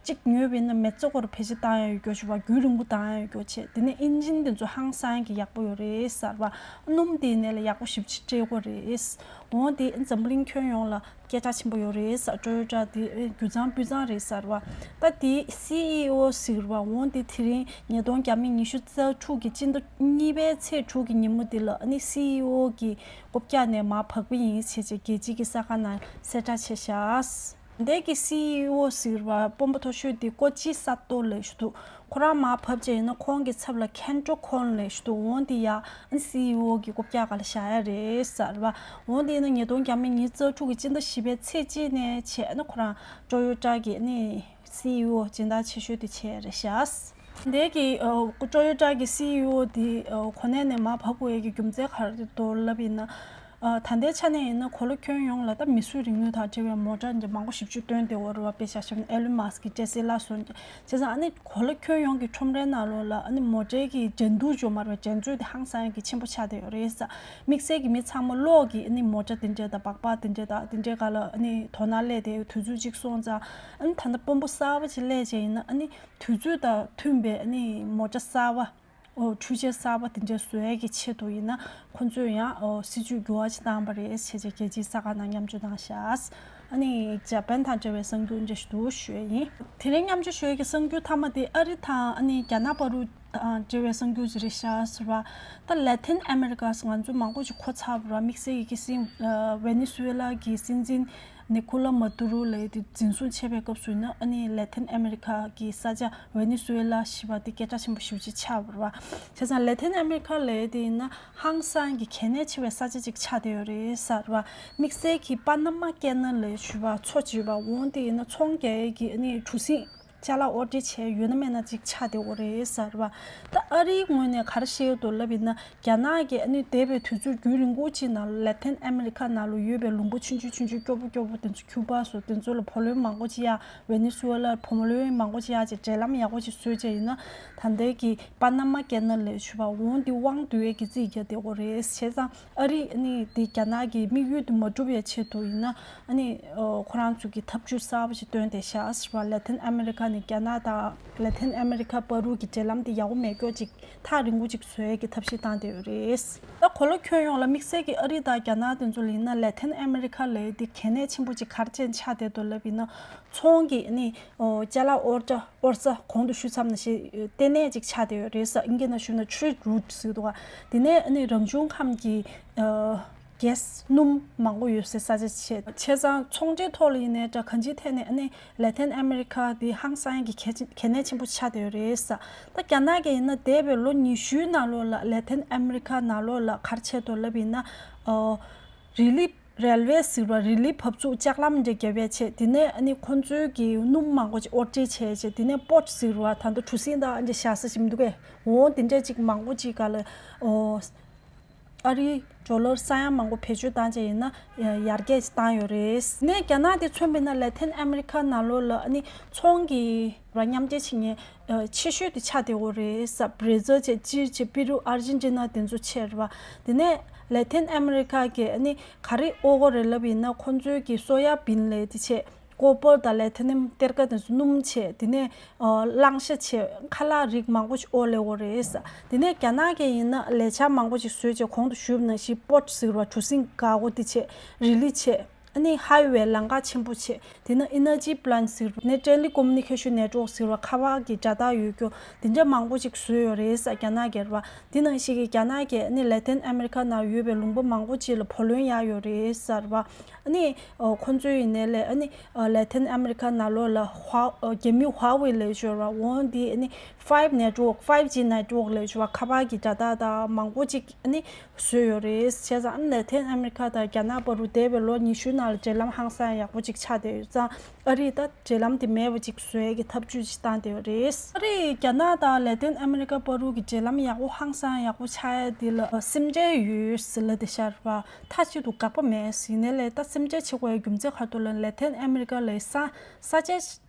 གཅིག་ཉོས་པ་ཡིན་ན་མི་ཚེ་སྐོར་བེད་སྤྱོད་བཏང་ཡ་ཡོད་རྒྱུ་ཞིག་བ། རྒྱུན་རིང་པོ་བཏང་ཡ་ཡོད་རྒྱུ་བྱས། དེ་ནས་ཨིན་ཇིན་དེ་ཚོ་ཧང་སང་གི་ཡག་པོ་ཡོད་རེད་ཟེར་བ། སྣུམ་དེ་ནས་ལ་ཡག་པོ་ཞེ་པོ་ཅིག་སྤྲད་ཀྱི་ཡོད་རེད། འོང་དེ་འཛམ་བུ་གླིང་ཁྱོན་ཡོངས་ལ་སྐད་གྲགས་ཆེན་པོ་ཡོད་རེད་ཟེར། ཀྲོ་ཡོ་ཊ་དེ་རྒྱུ་ཚང་སྤུས་གཙང་རེད་ཟེར་བ། ད་དེའི་སི་ཨི་ཨོ་ཟེར་བ། འོང་དེ་དེ་རིང་ཉིས་སྟོང་ཉི་ཤུ་རྩ་དྲུག་གི་སྤྱི་ཟླ་གཉིས་པའི་ཚེས་དྲུག་གི་ཉིན་མོ་དེ་ལ་ཨ་ནི་སི་ཨི་ཨོ་གི་རྐུབ་བཀྱག་ནས་མར་བབས་པ་ཡིན་ཟེར་བྱས་རྒྱལ་སྤྱིའི་གི་གསར་ཁང་ནང་གསལ་བསྒྲགས་བྱས་ཤག་འདས་ཀྱི་སི་ཨི་ཨོ་ཟེར་བ་དཔོན་པོ་མཐོ་ཤོས་དེ་ཀོ་ཅི་ས་ཏོ་ལབ་ཞིག་འདུག་ཁོ་རང་མར་བབས་བྱས་ཡིན་ན་ཁོང་གི་ཚབ་ལ་ཁེན་ཀྲོ་ཁོན་ལབ་ཞིག་འདུག་འོང་དེ་ཡ་ཨ་ནི་སི་ཨི་ཨོ་གི་རྐུབ་བཀྱག་སྒང་ལ་བཞག་ཡ་རེད་ཟེར་བ། འོང་དེ་ཡིན་ན་ཉིས་སྟོང་ཉི་ཤུ་རྩ་དྲུག་གི་སྤྱི་ཟླ་བཞི་པའི་ཚེས་གཅིག་ནས་བྱས་ཨ་ནི་ཁོ་རང་ཀྲོ་ཡོ་ཊ་གི་ཨ་ནི་སི་ཨི་ཨོ་སྦྱིན་བདག་ཆེ་ཤོས་དེ་བྱས་རེད་ཤག་འདས་ཀྱི་ཀྲོ་ཡོ་ཊ་གི་སི་ཨི་ཨོ་དེ་གོ་གནས་ནས་མར་བབས་དགོས་ཡས་ཀྱི་རྒྱུ་མཚན་ག་རེ་འདུག་ལབ་ཡིན་ན། ད་ལྟའི་ཆ་ནས་ཡིན་ན་གོ་ལ་ཁྱོན་ཡོངས་ལ་ད་མིས་བཟོས་རིག་ནུས་དང་འབྲེལ་བའི་མོ་ཊ་འདི་མང་པོ་ཞེ་པོ་ཅིག་བཏོན་བསྡད་ཡོད་རེད་བ། དཔེ་ཆ་བཞག་ན་ཨེ་ལོན་མཱ་སི་ཀི་ཊེ་སི་ལ་སོགས་བྱས་ཙང་ཨ་ནི་གོ་ལ་ཁྱོན་ཡོངས་ཀྱི་ཁྲོམ་རའི་ནང་ལོགས་ལ་ཨ་ནི་མོ་ཊའི་གི་འགྲན་བསྡུར་ཅིག་ཡོད་མ་རེད་བ། འགྲན་རྩོད་དེ་ཧང་སང་གི་ཆེན་པོ་ཆགས་བསྡད་ཡོད་རེད་ཟེར། དམིགས་བསལ་གྱི་མི་ཚང་མ་གློག་གི་ཨ་ནི་མོ་ཊ་དེ་འདྲས་དང་སྦག་སྦག་དེ་འདྲས་དང་དེ་འདྲས་སྒང་ལ་ཨ་ནི་དོ་སྣང་སླེབས་བསྡད་ཡོད་དུས་ཚོད་ཅིག་སོང་ཙང་ཨ་ནི་ད་ལྟ་དཔོན་པོ་གསར་པ་ཅིག་སླེབས་བྱས་ཡིན་ན་ཨ་ནི་དུས་ཚོད་དང་མཐུན་པའི་ཨ་ནི་མོ་ཊ་གསར་པ། ཨོ། འཕྲུལ་ཆས་གསར་པ་དེ་འདྲ་བཟོ་ཡས་ཀྱི་ཆེད་དུ་ཡིན་ན་ཁོང་ཚོས་ཡང་ཨོ་སྲིད་ཇུས་འགྱུར་བ་ཅིག་བཏང་པ་རེད་ཟེར་བྱས་རྒྱལ་སྤྱིའི་གསར་ཁང་ནང་མཉམ་སྤྱོད་བཏང་ཤག་ཨ་ནི་ཇ་པན་དང་འབྲེལ་བའི་གསར་འགྱུར་འདི་འདྲ་ཞིག་འདུག་ཞུ་ཡས་ཡིན། དེ་རིང་མཉམ་སྤྱོད་ཞུ་ཡས་ཀྱི་གསར་འགྱུར་མཐའ་མ་དེ་ཨ་རི་དང་ཨ་ནི་རྒྱ་ནག་བར་དུ་ཨ་འབྲེལ་བའི་གསར་འགྱུར་ཅིག་རེད་ཤག་ཟེར་བ། ད་ལེ་ཐིན་ཨ་མེ་རི་ཀ་ང་ཚོ་མང་པོ་ཅིག་གོ་ཚར་བ་རེད། དམིགས་བསལ་གྱི་སྲིད་ཨ་ཝེ་ནེ་སུ་ཝེ་ལ་གི་སྲིད་འཛིན་ནི་ཁོ་ལ་མ་ཏུ་རོ་ལབ་ཡས་དེ་འཛིན་བཟུང་བྱས་པའི་སྐབས་སུ་ཡིན་ན་ཨ་ནི་ལེ་ཐིན་ཨ་མེ་རི་ཀ་གི་ས་ཆ་ཝེ་ནེ་སུ་ཝེ་ལ་ཞེས་པ་དེ་སྐད་གྲགས་ཆེན་པོ་ཞེ་པོ་ཅིག་ཆགས་པ་རེད་བ། བྱས་ཙང་ལེ་ཐིན་ཨ་མེ་རི་ཀ་ལབ་ཡས་དེ་ཡིན་ན་ཧང་སང་གི་གལ་གནད་ཆེ་བའི་ས་ཆ་ཅིག་ཆགས་བསྡད་ཡོད་རེད་ཟེར་བ། དམིགས་བསལ་གྱི་པ་ན་མ་ཀེ་ནལ་ལབ་ཡས་ཞེས་པ་མཚོ་ཅིག་ཡོད་པ། འོང་དེ་ཡིན་ན་ཚོང་རྒྱག་ཡས་ཀྱི་ཨ་ནི་གྲུ་གཟིངས་ཅ་ལག་དབོར་འདྲེན་བྱས་ཡོད་ན་མེད་ན་ཅིག་ཆགས་བསྡད་ཡོད་རེད་ཟེར་བ། ད་ཨ་རིའི་ངོས་ནས་ག་རེ་བཤད་ཡོད་འདུག་ལབ་ཡིན་ན། རྒྱ་ནག་གིས་ཨ་ནི་འདས་པའི་དུས་ཚོད་རྒྱུན་རིང་པོ་ཅིག་ནང་ལ་ལེ་ཐིན་ཨ་མེ་རི་ཁ་ནང་ལ་ཡོད་པའི་ལུང་པ་ཆུང་ཆུང་ཆུང་ཆུང་སྐྱོ་པོ་སྐྱོ་པོ་དེ་ཚོ་ཁྱུ་པ་སོགས་དེ་ཚོ་ལ་བུ་ལོན་མང་པོ་ཅིག་གཡར། ཝེ་ནེ་སུ་ཝེ་ལར་བུ་ལོན་མང་པོ་ཅིག་གཡར་བྱས་འབྲེལ་ལམ་ཡག་པོ་ཅིག་བཟོས་བྱས་ཡིན་ན་ད་ལྟའི་གི་པ་ན་མ་ཀེ་ནལ་ལབ་ཡས་ཞེས་པ་འོང་དེ་དབང་བསྡུ་ཡས་ཀྱི་རྩིས་རྒྱག་བསྡད་ཡོད་རེད། བྱས་ཙང་ཨ་རི་ཨ་ནི་དེ་རྒྱ་ནག་གི་དམིགས་ཡུལ་དེ་མ་འགྲུབ་པའི་ཆེད་དུ་ཡིན་ན་ཨ་ནི་ཁོ་རང་ཚོ་གི་ཐབས་ཇུས་གསར་པ་ཞིག་བཏོན་བསྡད་ཤག་ཟེར་བ། ལེ་ཐིན་ཨ་མེ་རི་ཁ་ནས་རྒྱ་ནག་དང་ལེ་ཐིན་ཨ་མེ་རི་ཁ་བར་དུ་གི་འབྲེལ་ལམ་དེ་ཡག་པོ་མེད་སྐྱོ་ཅིག་ཐག་རིང་པོ་ཅིག་བཟོ་ཡས་ཀྱི་ཐབས་ཤེས་བཏང་བསྡད་ཡོད་རེད། ད་གོ་ལ་ཁྱོན་ཡོངས་ལ་དམིགས་བསལ་གྱི་ཨ་རི་དང་རྒྱ་ནག་དེ་ཚོ་ལ་ཡིན་ན་ལེ་ཐིན་ཨ་མེ་རི་ཁ་ལབ་ཡས་དེ་གལ་གནད་ཆེན་པོ་ཅིག་ག་རེ་བྱས་ནས་ཆགས་བསྡད་འདུག་ལབ་ཡིན་ན། ཚོང་གི་ཨ་ནི་ཨོ་ཅ་ལག་དབོར་ས་དབོར་ས་གོང་དུ་ཞུས་ཚར་བ་ནང་བཞིན་ལྟེ་གནས་ཅིག་ཆགས་བསྡད་ཡོད་རེད་ཟེར། ཨིན་སྐད་ནང་ཞུས་ན་Trade Route ཟེར་འདུག་ག་དེ་ནས་ཨ་ནི་རང་བྱུང་ཁམས་ཀྱི་ཨ་གེ་སི་སྣུམ་མང་པོ་ཡོད་སའི་ས་ཆ་ཅིག་བྱས། བྱས་ཙང་ཚོང་འབྲེལ་ཐོག་ལ་ཡིན་ནའི་འདྲ་གང་ཅིའི་ཐད་ནས་ཨ་ནི་ལེ་ཐིན་ཨ་མེ་རི་ཁ་དེ་ཧང་སང་གི་གལ་གལ་གནད་ཆེན་པོ་ཆགས་བསྡད་ཡོད་རེད་ཟེར། ད་རྒྱ་ནག་གིས་ཡིན་ན་འདས་པའི་ལོ་ཉི་ཤུའི་ནང་ལོགས་ལ་ལེ་ཐིན་ཨ་མེ་རི་ཁ་ནང་ལོགས་ལ་ག་རེ་བྱས་འདུག་ལབ་ཡིན་ན། ཨོ་རི་ལི་རེལ་ཝེ་ཟེར་བ། རི་ལི་བབས་ཚུགས་ལྕགས་ལམ་འདྲ་བརྒྱབ་པའི་ཆེད། དེ་ནས་ཨ་ནི་ཁོང་ཚོའི་གི་སྣུམ་མང་པོ་ཅིག་དབོར་འདྲེན་བྱས་བྱས། དེ་ནས་པོར་ཊི་ཟེར་བ་ད་ལྟ་གྲུ་གཟིངས་དང་ཨ་འདྲ་བཞག་ས་ཞིག་མི་འདུག་གས། འོ་དེ་འདྲ་ཅིག་མང་པོ་ཅིག་ག་ལ་ཨོ་ ཨ་རིའི་ཌོ་ལར་ས་ཡ་མང་པོ་བེད་སྤྱོད་བཏང་བྱས་ཡིན་ན་ཡར་རྒྱས་བཏང་ཡོད་རེད། ནས་རྒྱ་ནག་དེ་མཚོན་པ་ཡིན་ན་ལེ་ཐན་ཨ་མི་རི་ཁ་ནང་ལོགས་ལ་ཨ་ནི་ཚོང་གི་ར་མཉམ་འབྲེལ་བྱེད་མཁན་ཆེ་ཤོས་དེ་ཆགས་བསྡད་ཡོད་རེད། ས་བྷ་ར་ཛིལ་བྱས་ཅིལ་བྱས་པི་རུ་ཨར་ཇེན་ཊི་ན་དེ་ཚོ་ཆགས་རེད་པ། དེ་ནས་ལེ་ཐན་ཨ་མི་རི་ཁ་གི་ཨ་ནི་ག་རེ་དབོར་གྱི་རེད་ལབ་ཡིན་ན་ཁོང་ཚོའི་གི་སོ་ཡ་བིན་ལབ་དེ་བྱས། ཀོ་པར་དང་ལེ་ཐི་ནམ་གཏེར་ཁ་དེ་ཚོ་སྣུམ་བྱས། དེ་ནས་ཨ་གླང་ཤ་བྱས། ཁ་ལག་རིགས་མང་པོ་ཞིག་དབོར་སླེབས་ཡོད་རེད། དེ་ནས་རྒྱ་ནག་གིས་ཡིན་ན་ལས་འཆར་མང་པོ་ཞིག་བཟོས་བྱས། གོང་དུ་ཞུས་པ་ནང་བཞིན་པོར་ཊི་ཟེར་བ་གྲུ་གཟིངས་འགག་སྒོ་དེ་བྱས། རི་ལི་བྱས། ཨ་ནི་ཧའི་ཝེ་ལམ་ཁ་ཆེན་པོ་བྱས། དེ་ནས་ཨེ་ནར་ཇི་པི་ལན་ཊི་ཟེར་བ་ནས་ཊེ་ལི་ཀོ་མུ་ནི་ཀེ་ཤན་ནེཊ་ཝོརྐ་ཟེར་བ་ཁ་པར་གྱི་སྒྲ་ཐག་ཡོད་རྒྱུ་དེ་འདྲ་མང་པོ་ཞིག་བཟོས་ཡོད་རེད་ས། རྒྱ་ནག་གིས་རེད་པ། དེ་ནང་བཞིན་གྱི་རྒྱ་ནག་གིས་ཨ་ནི་ལེ་ཐན་ཨ་མི་རི་ཁ་ནང་ཡོད་པའི་ལུང་པ་མང་པོ་ཅིག་ལ་བུ་ལོན་གཡར་ཡོད་རེད་ས་རེད་པ། ཨ་ནི་ཨོ་ཁོ་ཚོའི་ཡིན་ནའི་ལས་ཨ་ནི་ཨ་ལེ་ཐན་ཨ་མི་རི་ཁ་ནང་ལོགས་ལ་ཧྭ་ཨ་རྒྱ་མི་ཧྭ་ཝེ་ལབ་ཡོད་རེད་པ། འོ་འདི་ཨ་ནི་ཕའིབ་ནེཊ་ཝོརྐ་ཕའིབ་ཇི་ནེཊ་ཝོརྐ་ལབ་ཡོད་རེད་པ། ཁ་པར་གྱི་སྒྲ་ཐག་དང་མང་པོ་ཅིག་ཨ་ནི་བཟོས་ཡོད་རེད། བྱས་ཙང་ཨ་ནི་ལེ་ཐན་ཨ་མི་རི་ཁ་དང་རྒྱ་ནག་བར་དུ་འདས་པའི་ལོ་ཉི་ཤུ་ནང་ལ་འབྲེལ་ལམ་ཧང་སང་ཡག་པོ་ཅིག་ཆགས་བསྡད་ཡོད་ཙང་། ཨ་རིས་ད་འབྲེལ་ལམ་དེ་མེད་པ་ཅིག་བཟོ་ཡས་ཀྱི་ཐབས་ཇུས་ཅིག་བཏང་བསྡད་ཡོད་རེད། ཨ་རིས་རྒྱ་ནག་དང་ལེ་ཐན་ཨ་མི་རི་ཀ་བར་དུ་གི་འབྲེལ་ལམ་ཡག་པོ་ཧང་སང་ཡག་པོ་ཆགས་ཡས་དེ་ལ་སེམས་ཁྲལ་ཡོད་ཟེར་ལབ་བསྡད་ཤག་རེད་པ། མཐའ་གཅིག་ཏུ་དགག་པ་མེད་ཟེར། ཡིན་ནའི་ལས་ད་སེམས་ཁྲལ་བྱེད་དགོས་ཡས་རྒྱུ་མཚན་ག་རེ་འདུག་ལབ་ན་ལེ་ཐན་ཨ་མི་རི་ཀ་ལ་ས་ས་ཆའི་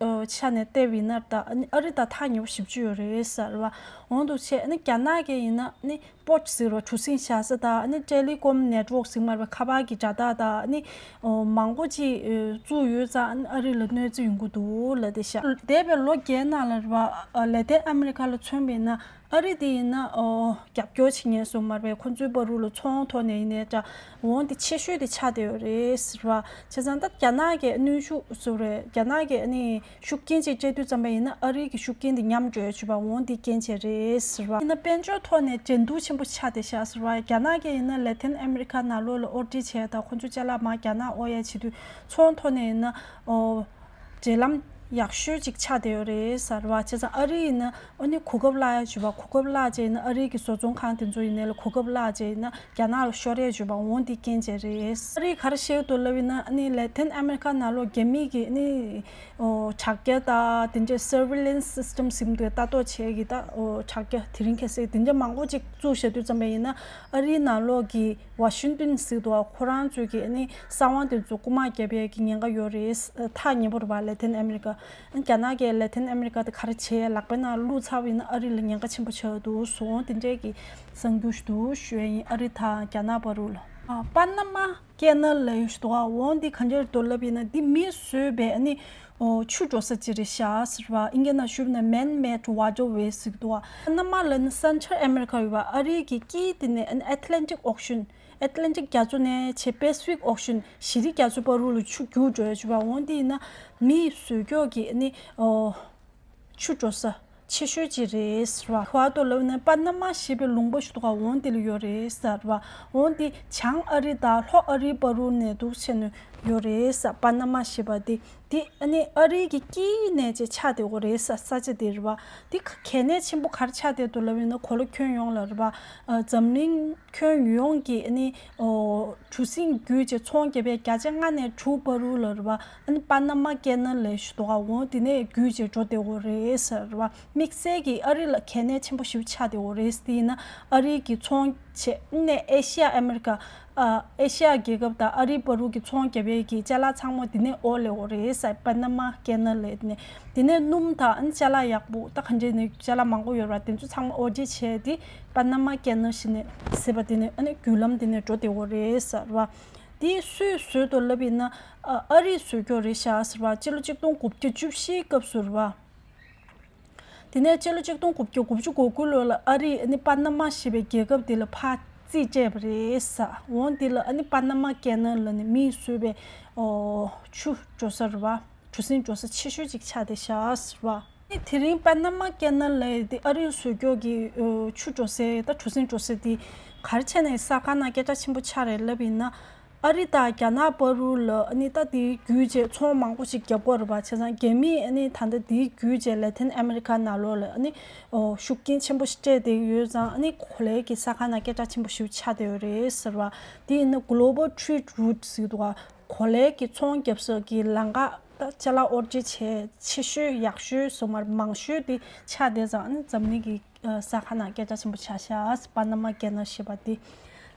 ཆ་ནས་བལྟས་པ་ཡིན་ན་ད་ཨ་རི་དང་ཐག་ཉེ་པོ་ཞེ་པོ་ཅིག་ཡོད་རེད་ཟེར་བ། འོ་འདུག་བྱས་ཨ་ནི་རྒྱ་ནག་གིས་ཡིན་ན་ཨ་ནི་པོར་ཊི་ཟེར་བ་གྲུ་གཟིངས་བཞག་ས་དང་ཨ་ནི་ཊེ་ལི་ཀོམ་ནེཊ་ཝོརྐ་ཟེར་མ་རེད་པ། ཁ་པར་གྱི་སྒྲ་ཐག་དང་ཨ་ནི་ཨོ་མང་པོ་ཅིག་ཨོ་བཙུགས་ཡོད་ཙང་ཨ་ནི་ཨ་རི་ལ་གནོད་འཚེ་ཡོང་གི་འདུག་ལབ་བསྡད་ཤག་འདས་པའི་ལོ་བརྒྱད་ནང་ལ་རེད་པ། ལེ་ཐན་ཨ་མི་རི་ཀ་ལ་མཚོན་པ་ཡིན་ན་ཨ་རི་དེ་ཡིན་ན་ཨོ་རྒྱབ་སྐྱོར་བྱེད་མཁན་སུ་མ་རེད་པས། ཁོ་ཚོའི་བར་དུ་ལ་ཚོང་ཐོག་ནས་ཡིན་ནའི་འདྲ་འོང་དེ་ཆེ་ཤོས་དེ་ཆགས་བསྡད་ཡོད་རེད་ཟེར་བ། བྱས་ཙང་ད་རྒྱ་ནག་གི་གནོན་ཤུགས་སུ་རེད། རྒྱ་ནག་གི་ཨ་ནི་ཤུགས་རྐྱེན་ཅིག་སྤྲད་དུས་ཙམ་པ་ཡིན་ན་ཨ་རི་གི་ཤུགས་རྐྱེན་དེ་ཉམས་འགྲོ་ཡ་བྱུས་པ་འོང་དེ་རྐྱེན་བྱས་རེད་ཟེར་བ། ཡིན་ན་དཔལ་འབྱོར་ཐོག་ནས་འགྲན་བསྡུར་ཆེན་པོ་ཆགས་བསྡད་ཤག་ཟེར་བ། རྒྱ་ནག་གི་ཡིན་ན་ལེ་ཐན་ཨ་མི་རི་ཁ་ནང་ལོགས་ལ་དབོར་འདྲེན་བྱས་དང་ཁོ་ཚོ་ཅ་ལག་མར་རྒྱ་ནག་དབོར་ཡ་བྱེད་དུས་ཚོང་ཐོག་ནས་ཡིན་ན་ཨོ་འབྲེལ་ལམ་ཡག་ཤོས་ཅིག་ཆགས་བསྡད་ཡོད་རེད་ཟེར་བ། བྱས་ཙང་ཨ་རི་ཡིན་ན་ཨ་ནི་གོ་སྐབས་བརླག་ཡ་བྱུས་པ། གོ་སྐབས་བརླག་བྱས་ཡིན་ན་ཨ་རི་གི་བཟོ་ཚོང་ཁང་དེ་ཚོ་ཡིན་ནའི་ལ་གོ་སྐབས་བརླག་བྱས་ཡིན་ན། རྒྱ་ནག་ལ་ཤོར་ཡས་བརྗོད་པ་འོང་དེ་རྐྱེན་བྱས་རེད། ཨ་རིས་ག་རེ་བཤད་འདུག་ལབ་ཡིན་ན་ཨ་ནི་ལེ་ཐན་ཨ་མི་རི་ཀ་ནང་ལོགས་རྒྱ་མི་གི་ཨ་ནི་ཨོ་དྲ་རྒྱ་དང་དེ་འདྲའི་surveillance system་ཟེར་འདུག་ལྟ་རྟོག་བྱེད་ཀྱི་ད་ཨོ་དྲ་རྒྱ་དེ་རིང་ཁ་སང་དེ་འདྲ་མང་པོ་ཅིག་བཙུགས་བཞག་དུས་ཙམ་པ་ཡིན་ན་ཨ་རིའི་ནང་ལོགས་ཀྱི་ཝ་ཤིང་ཏོན་ཟེར་འདུག་ཁོ་རང་ཚོས་ཀྱི་ཨ་ནི་གསང་བ་དེ་ཚོ་རྐུ་མ་བརྒྱབ་ཡས་ཀྱི་ཉེན་ཁ་ཡོད་རེད། ཐག་ཉེ་པོ་རེད་པ་ལེ་ཐན་ཨ་མི་རི་ཀ། རྒྱ་ནག་གིས་ལེ་ཐན་ཨ་མི་རི་ཀ་དེ་ག་རེ་བྱས་ལག་པའི་ནང་བླུགས་ཚར་བ་ཡིན་ན་ཨ་རི་ལ་ཉེན་ཁ་ཆེན་པོ་ཆགས་འདུག་སོང་དེ་འདྲས་ཀྱི་གསར་འགྱུར་ཞིག་འདུག་ཞུ་ཡ་ཡིན། ཨ་རི་དང་རྒྱ་ནག་བར་དུ་ལ། ཨ་པ་ན་མ་ཀེ་ནལ་ལབ་ཡོད་ཞིག་འདུག་ཨ་འོང་འདི་ག་འདྲས་འདུག་ལབ་ཡིན་ན་འདི་མིས་བཟོས་པའི་ཨ་ནི་ཨོ་ཆུ་འགྲོ་ས་ཅིག་རེད་ཤག་ཟེར་བ། ཨིན་སྐད་ནང་ཞུས་ན་man-made waterway་ཟེར་གྱི་འདུག་ཨ་པ་ན་མ་ལབ་ན་Central America་ཡོད་པ་ཨ་རི་གི་དཀྱིལ་དེ་ནས་ཨ་ནི་Atlantic Ocean། Atlantic་རྒྱ་མཚོ་ནས་བྱས་Pacific Ocean་ཞི་བདེ་རྒྱ་མཚོ་བར་དུ་ལ་ཆུ་རྒྱུག་འགྲོ་ཡ་བྱུས་པ་འོང་དེ་ཡིན་ན་མིས་བཟོས་ཀྱོག་གི་ཨ་ནི་ཨོ་ཆུ་འགྲོ་ས་ཆེ་ཤོས་ཅིག་རེད་ཟེར་བ། ཁོ་ཨ་ཏོ་ལབ་ན་པ་ན་མ་ཞེས་པའི་ལུང་པ་ཞིག་འདུག་ག་འོང་དེ་ལ་ཡོད་རེད་ཟེར་བ། འོང་དེ་བྱང་ཨ་རི་དང་ལྷོ་ཨ་རིའི་བར་དུ་ནས་འདུག་བྱས་ནས་ཡོད་རེད་ཟེར། པ་ན་མ་ཞེས་པ་དེ་དེ་ཨ་ནི་ཨ་རི་གི་དཀྱིལ་ནས་ཅིག་ཆགས་བསྡད་ཡོད་རེད་ཟེར། ས་ཆ་དེ་རེད་བ། དེ་ག་གལ་གནད་ཆེན་པོ་ག་རེ་ཆགས་བསྡད་འདུག་ལབ་ཡིན་ན་གོ་ལ་ཁྱོན་ཡོངས་ལ་རེད་བ། ཨ་འཛམ་གླིང་ཁྱོན་ཡོངས་ཀྱི་ཨ་ནི་ཨོ་གྲུ་གཟིངས་བརྒྱུད་བྱས་ཚོང་རྒྱབ་པའི་བརྒྱ་ཆ་ལྔ་ནས་དྲུག་བར་དུ་ལ་རེད་བ། ཨ་ནི་པ་ན་མ་ཀེ་ནལ་ལབ་ཞིག་འདུག་ག་འོང་དེ་ནས་བརྒྱུད་བྱས་འགྲོ་བསྡད་ཡོད་རེད་ཟེར་བ། དམིགས་བསལ་གྱིས་ཨ་རི་ལ་གལ་གནད་ཆེན་པོ་ཞིག་ཆགས་བསྡད་ཡོད་རེད། དེ་ཡིན་ན་ཨ་རི་གི་ཚོང་བྱས་ཨ་ནི་ཨེ་ཤི་ཡ་ཨ་མི་རི་ཀ་ཨ་ཨེ་ཤི་ཡ་རྒྱལ་ཁབ་དང་ཨ་རིའི་བར་དུ་གི་ཚོང་རྒྱབ་པའི་གི་ཅ་ལག་ཚང་མ་དེ་ནས་དབོར་སླེབས་ཡོད་རེད་ཟེར། པ་ན་མ་ཀེ་ནལ་ལབ་དེ་ནས་དེ་ནས་སྣུམ་དང་ཨ་ནི་ཅ་ལག་ཡག་པོ་ད་ག་འདྲས་ནས་ཅ་ལག་མང་པོ་ཡོད་རེད་བ། དེ་ཚོ་ཚང་མ་དབོར་འདྲེན་བྱས་དེ་པ་ན་མ་ཀེ་ནལ་ཞེས་ནས་ཟེར་བ་དེ་ནས་ཨ་ནི་བརྒྱུད་ལམ་དེ་ནས་འགྲོ་བསྡད་ཡོད་རེད་ཟེར་བ། དེ་སུས་བཟོས་འདུག་ལབ་ཡིན་ན་ཨ་ཨ་རིས་བཟོས་ཀྱོག་རེད་ཤག་ཟེར་བ། སྤྱི་ལོ་གཅིག་སྟོང་དགུ་བརྒྱ་བཅུ་བཞིའི་སྐབས་སུ་རེད་བ། དེ་ནས་སྤྱི་ལོ་གཅིག་སྟོང་དགུ་བརྒྱ་དགུ་བཅུ་གོ་དགུ་ལོ་ལ་ཨ་རིས་ཨ་ནི་པ་ན་མ་ཞེས་པའི་རྒྱལ་ཁབ་དེ་ལ་ཕར་རྩིས་སྤྲད་པ་རེད་ཟེར། འོང་དེ་ལ་ཨ་ནི་པ་ན་མ་ཀེ་ནལ་ལབ་ནས་མིས་བཟོས་པའི་ཨོ་ཆུ་འགྲོ་ས་རེད་བ། གྲུ་གཟིངས་འགྲོ་ས་ཆེ་ཤོས་ཅིག་ཆགས་བསྡད་ཤག་ཟེར་བ། ཨ་ནི་དེ་རིང་པ་ན་མ་ཀེ་ནལ་ལབ་དེ་ཨ་རིས་བཟོས་ཀྱོག་གི་ཨོ་ཆུ་འགྲོ་སའི་ད་གྲུ་གཟིངས་འགྲོ་ས་དེ་ག་རེ་བྱས་ནས་ས་ཁ་ནང་སྐད་གྲགས་ཆེན་པོ་ཆགས་རེད་ལབ་ཡིན་ན། ཨ་རི་དང་རྒྱ་ནག་བར་དུ་ལ་ཨ་ནི་ད་དེའི་བརྒྱུད་བྱས་ཚོང་མང་པོ་ཞིག་རྒྱབ་ཀྱི་ཡོད་རེད་པ། བྱས་ཙང་རྒྱ་མིས་ཨ་ནི་ད་ལྟ་དེའི་བརྒྱུད་བྱས་ལེ་ཐན་ཨ་མི་རི་ཀ་ནང་ལོགས་ལ་ཨ་ནི་ཨོ་ཤུགས་རྐྱེན་ཆེན་པོ་ཞིག་སྤྲད་བསྡད་ཀྱི་ཡོད་ཙང་ཨ་ནི་གོ་ལའི་གི་ས་ཁ་ནང་སྐད་གྲགས་ཆེན་པོ་ཞིག་ཆགས་བསྡད་ཡོད་རེད་ཟེར་བ། དེ་ཡིན་ན་Global Trade Route་ཟེར་འདུག་ག་གོ་ལའི་གི་ཚོང་རྒྱབ་ས་གི་ལམ་ཁ་ད་ཅ་ལག་དབོར་འདྲེན་བྱས་ཆེ་ཤོས་ཡག་ཤོས་སོ་མར་མང་ཤོས་དེ་ཆགས་བསྡད་ཙང་ཨ་ནི་འཛམ་གླིང་གི་ས་ཁ་ནང་སྐད་གྲགས་ཆེན་པོ་ཆགས་ཤག་པ་ན་མ་ཀེ་ནལ་ཞེས་པ་དེ།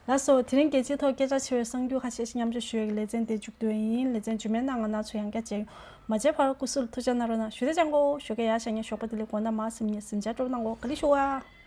ལགས་སོ། དེ་རིང་རྒྱལ་སྤྱིའི་ཐོག་སྐད་ཆ་ཆེ་བའི་གསར་འགྱུར་ཁ་ཤས་ཤིག་མཉམ་སྤྱོད་ཞུ་ཡས་ཀྱི་ལེ་ཚན་དེ་མཇུག་བསྡུ་ཡ་ཡིན། ལེ་ཚན་རྗེས་མའི་ནང་ང་རང་ཚོ་ཡང་བསྐྱར་མཇལ་ཡོང་། མ་མཇལ་བར་སྐུ་གཟུགས་ལ་ཐུགས་ཅག་གནང་རོགས་གནང་ཞུ། དེ་ཅང་གོ་ཞོགས་ཀས་ཡར་བཞེངས་ནས་ཞོགས་པ་བདེ་ལེགས་དགོང་དག་མར་གསུམ་ཉིན་གཟིམ་འཇག་སྤྲོ་གནང་གོ། ག་ལེ་ཞུ་བ།